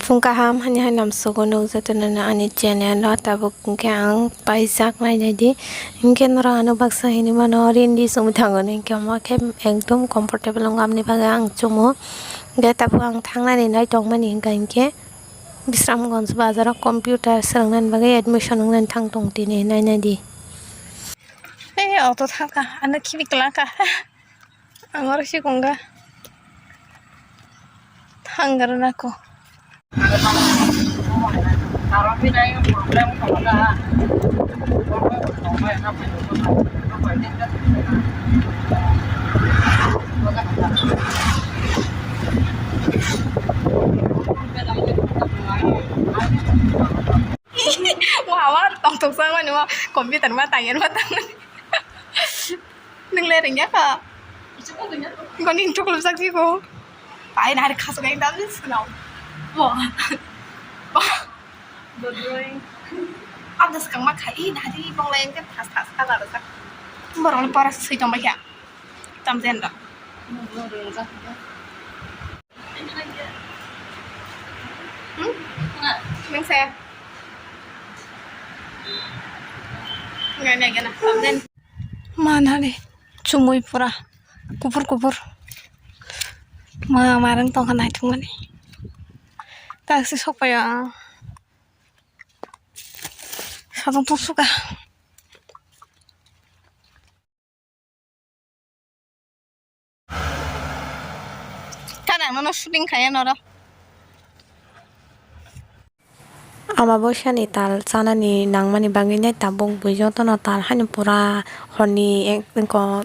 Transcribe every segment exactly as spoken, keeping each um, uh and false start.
Phung kaham hani hai lamsogo nuk jotono no ani channel o, tabuk hwnkhe ang paijak nainai di. Hwnkhe norok ano baksa hinwi mano rindi chumui thango, hwnkhe omo khe ekdom comfortable wngkha, aboni bagwi ang chumo. Hwnkhe tabuk ang thangnani nai tongmani hwnkha hinkhe Bisramganj bazaro computer swrwngnani bagwi admission wngnani thang tong tini nainai di. Ei auto thangkha, ano khibi kwlangkha. Ang oro si kongga. Thanggar nako. Wah, wah, tong tong sa mani mo computer ma tang yen ma tang. Nung le ringya ka? Goni chocolate sak ko. Pai na hari khas gai dal sino. Bo. Bo. Bo drawing. Abda skang ma khai na hari bong lai ke thas thas ka la sak. Borong le para sui tong ba kya. Tam jen da. Bo drawing sak. Hmm? Nung se. Ngai nai gana. Tam jen. Manani chumui pura kuphur kuphur. Ma marang tongkha naithokmani. Taksi sokpaiya. Sadong tong suka. Kana nono shooting khaya noro. Amabosyani tal chanani nangmani bagwinai tabuk bui jotono tal haino pura horni ek,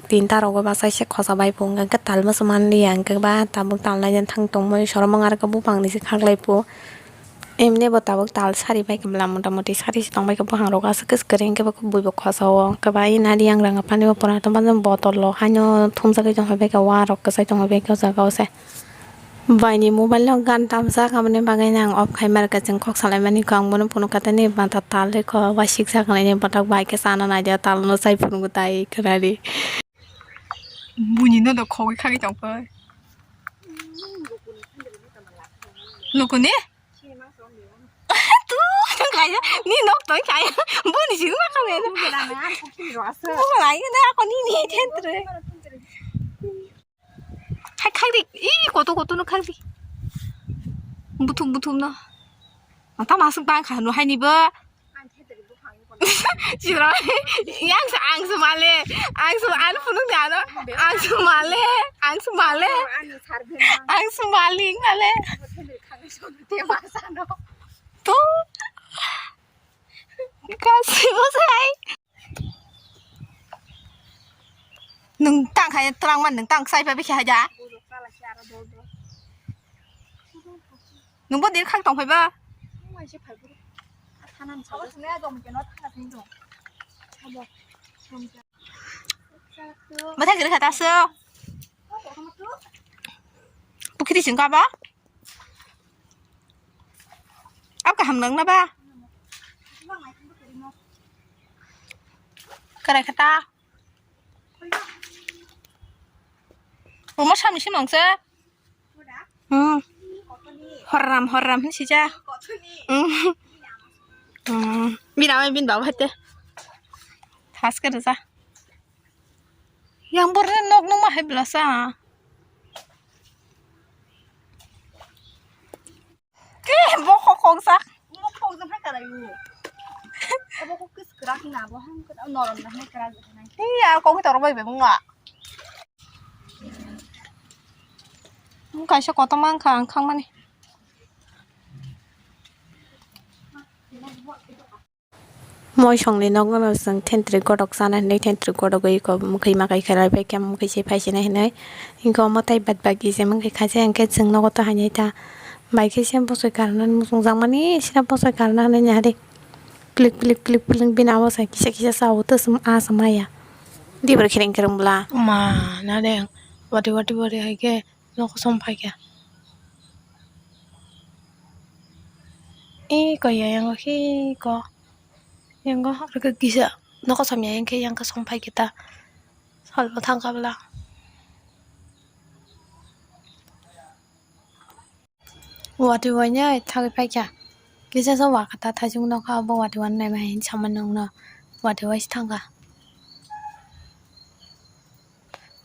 tinta rogo basaise khosa bai bo, hwnkhe tal mwswk manliya, hwnkhe ba tabuk tal naina thang tongmani soromung arokhe buphangni se khaklai bo. Emni bo tabuk tal sari bai khe bwla, mota moti sari se tong bai khe, buphang rok aswk kwchwk kwrwi, hwnkhe bui bo khosa o, hwnkhe ba nari yang rang aphani bo pura tongmani botol rok haino thumjagwi tong bai khe, wa rok kwchai tong bai khe o jaga o se. Bai ni mobile o gan tamjak, aboni bagwi no ang off khai ma rwkha, chwng kok salai mani kho, ang bono phunuk kha tei ni mata tal rwkho, waisik jak nai ni bothak bai khe chana nai di, tal no chai phunuk tai khwnari. Buini no do khogwi khagwi tong khe. Lukuni? Tu, tu kaya, ni nok toi kaya. Buini si ma kaya. Buini si ma kaya. Buini si ma kaya. Hai khakdi, ih, koto koto no khakdi. Buthum buthum no. Mata masuk bang kha no hai ni bo. Sira, yang se ang se male, ang se ang phunuk de ano, ang se male, ang se male, ang se male, male. Tu. Kasi mo sai. Nung tang khai twlang man, nung tang sai pa bikhe haja. Nung bo dir khak tong phai ba. Mathai giri kha ta so. Pukhiri sing ka ba. Ab kaham nang na ba? Karai kha ta. Omo sami si mangsa. Hmm. Horram, horram hin sija. Hmm. Hmm. Bini amai bini baba hai te. Thas khe rwja. Yang borni nok nung ma hai belasa. Ke bo kok kok sak. Bo kok jang hai karai u. Bo kok kis krak na bo han krak norom na hai krak na. Iya kok tor bai be bunga. Kaisa kotor mankha ang khangmani. Moisongni nokno chwng thentwrwi godok chana hinwi thentwrwi godogwi eko mwkhwi makai khlai bai khe mwkhwi se phai sinai hinwi. Hinkhe omo tei bad baki se mwkhwi khaisa hinkhe chwng nogo to hainai ta. Bai khe se bosoi karnani muchungjakmani sina bosoi karna hinwi nahadi. Plik plik plik plik bini abo se kisa kisa sao to chwng ah chwng maya. Dibor khereng khereng bwla. Ma nade wati wati wati hai khe. Nogo som phaikha. Eko ya yango khe ko. Yango rwkhe kisa nogo som ya yang khe yang khe som phaikhe ta. Salbo thangkha bwla. Watwi wainai thagwi paikha. Kisa sa wakha ta thaisung nokha, abo watwi wan naima hinwi sama nokno. Watwi waisa thangkha.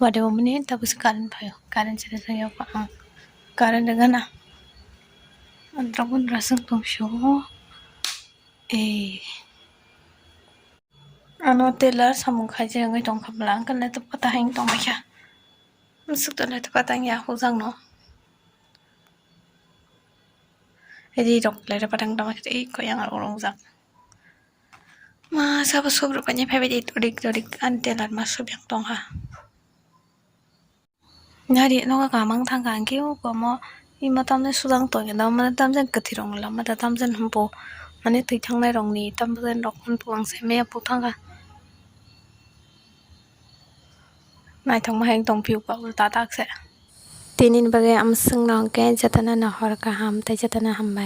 Watwi wamani tabukhe current phaio. Current chiri thangwi ang current rwgana. Antrok bundra swng tong sio. Ei. Ano tailor samung khaijak wngwi tongkha bwla, hwnkhe laptop kata hai wng tongbaikha. Bwswk to laptop kata wngya hukjakno. Ri rok le patang tongma khe tei koyang rok rongjak. Ma sabo sub rok ani phaibai di todik todik ani tailor ma sub yang tongkha. Nari nogo kamang thangkha hwnkhe o komo ima tamjani sujang tongya da mane tamjani kwthwi rokni lama da tamjani hwnpo mane twi thangnai rokni tamjani rok hwnpo ang saimaya puk thangkha. Naithokma hai wng tongphio ba ulta tak se. Tinini bagwi amswkno hwnkhe jotono no hor kaham tei jotono hambai.